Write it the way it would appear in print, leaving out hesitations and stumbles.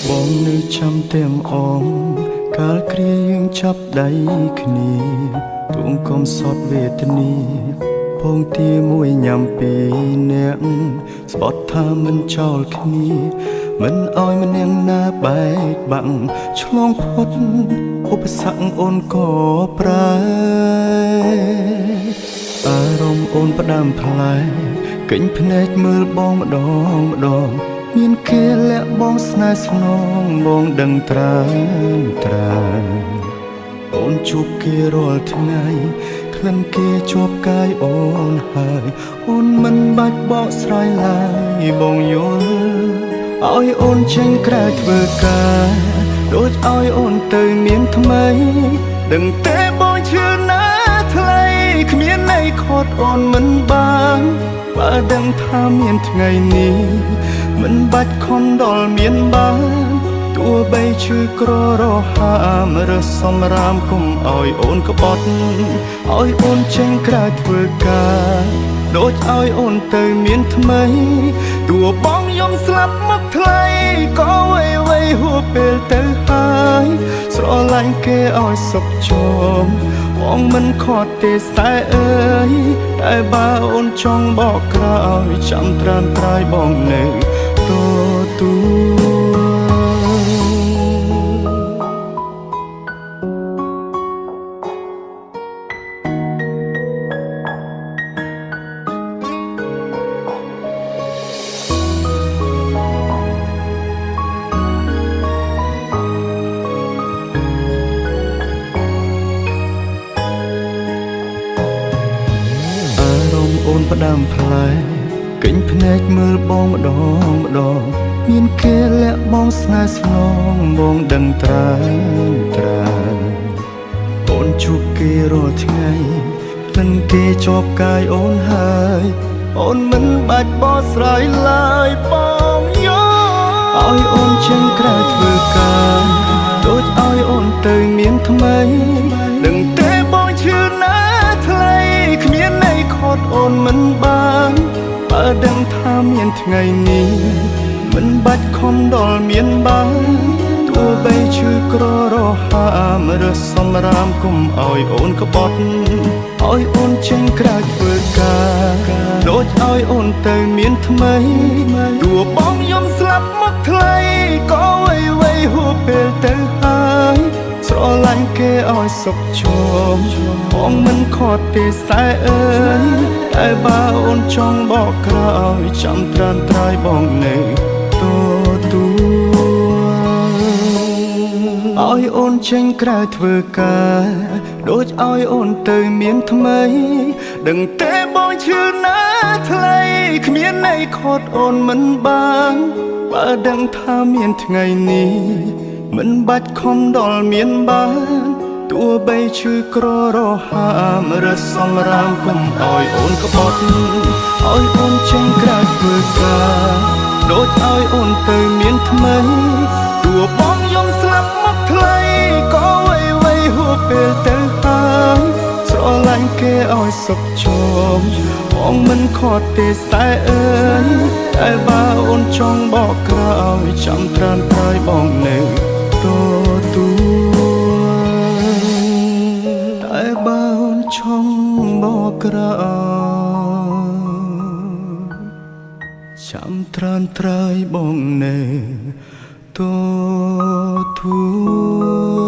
បងនៅចាំទាំងអងកាលគ្រាយើងចាប់ដៃគ្នាទួងកំសត់វេទនាពងទាមួយញ៉ាំពីរនាក់ស្បត់ថាមិនចោលគ្នាមិនអោយម្នាក់ណាបែកបាក់ឆ្លងផុតឧបសគ្គអូនក៏ប្រែអារម្មណ៍អូនផ្ដាំផ្លែកេញភ្នែកមើលបងម្ដងម្ដងមានគេលាក់បងស្នេហ៍ស្នងបងដឹងត្រើនត្រើនអូនជួបគេរាល់ថ្ងៃក្លិនគេជាប់កាយអូនហើយអូនមិនបាច់បកស្រាយឡើយបងយល់ឲ្យអូនចេញក្រៅធ្វើការដូចឲ្យអូនទៅមានថ្មីដឹងតែបងឈឺណាស់ថ្លៃគ្មានន័យខត់អូនមិនបានបើដឹងថាមានថ្ងៃនេះមិនបាច់ខំដល់មានបានទោះបីឈឺក្ររហាមឬសំរាមគុំឲ្យអូនក្បត់ឲ្យអូនចេញក្រៅធ្វើការដូចឲ្យអូនទៅមានថ្មីទោះបងយំស្លាប់មកថ្លៃក៏អ្វីៗហួពេលទៅហើយស្រឡាញ់គេឲ្យសុខជមបងមិនខត់ទេស្នេហ៍អើយតែបើអូនចង់បកក្រោយចាំត្រានត្រើយបងនៅទទួលអារម្មណ៍អូនផ្ដាំផ្លែកេញភ្នែកមើលបងម្ដងម្ដងមានគេលាក់បងស្នេហ៍ស្នងបងដឹងត្រើនត្រើនអូនជួបគេរាល់ថ្ងៃក្លិនគេជាប់កាយអូនហើយអូនមិនបាច់បកស្រាយឡើយបងយល់ឲ្យអូនចេញក្រៅធ្វើការដូចឲ្យអូនទៅមានថ្មីដឹងតែបងឈឺណាស់ថ្លៃគ្មានន័យខត់អូនមិនបានបើដឹងថាមានថ្ងៃនេះមិនបាច់ខំដល់មានបានទោះបីឈឺក្ររហាមឬសំរាមគុំឲ្យអូនក្បត់ឲ្យអូនចេញក្រៅធ្វើការដូចឲ្យអូនទៅមានថ្មីទោះបងយំស្លាប់មកថ្លៃក៏អ្វីៗហួពេលទៅហើយស្រឡាញ់គេឲ្យសុខជមបងមិនខត់ទេស្នេហ៍អើយតែបើអូនចង់បកក្រោយចាំត្រានត្រើយបងនៅទទួលឲ្យអូនចេញក្រៅធ្វើការដូចឲ្យអូនទៅមានថ្មីដឹងតែបងឈឺណាស់ថ្លៃគ្មានន័យខត់អូនមិនបានបើដឹងថាមានថ្ងៃនេះមិនបាច់ខំដល់មានបានទោះបីឈឺក្ររហាមឬសំរាមគុំឲ្យអូនក្បត់ឲ្យអូនចេញក្រៅធ្វើការដូចឲ្យអូនទៅមានថ្មីទោះបងយំស្លាប់មកថ្លៃក៏អ្វីៗហួពេលទៅហើយស្រឡាញ់គេឲ្យសុខជមបងមិនខត់ទេស្នេហ៍អើយតែបើអូនចង់បកក្រោយចាំត្រានត្រើយបងនៅទទួលតែបើអូនចង់បកក្រោយចាំត្រានត្រើយបងនៅទទួល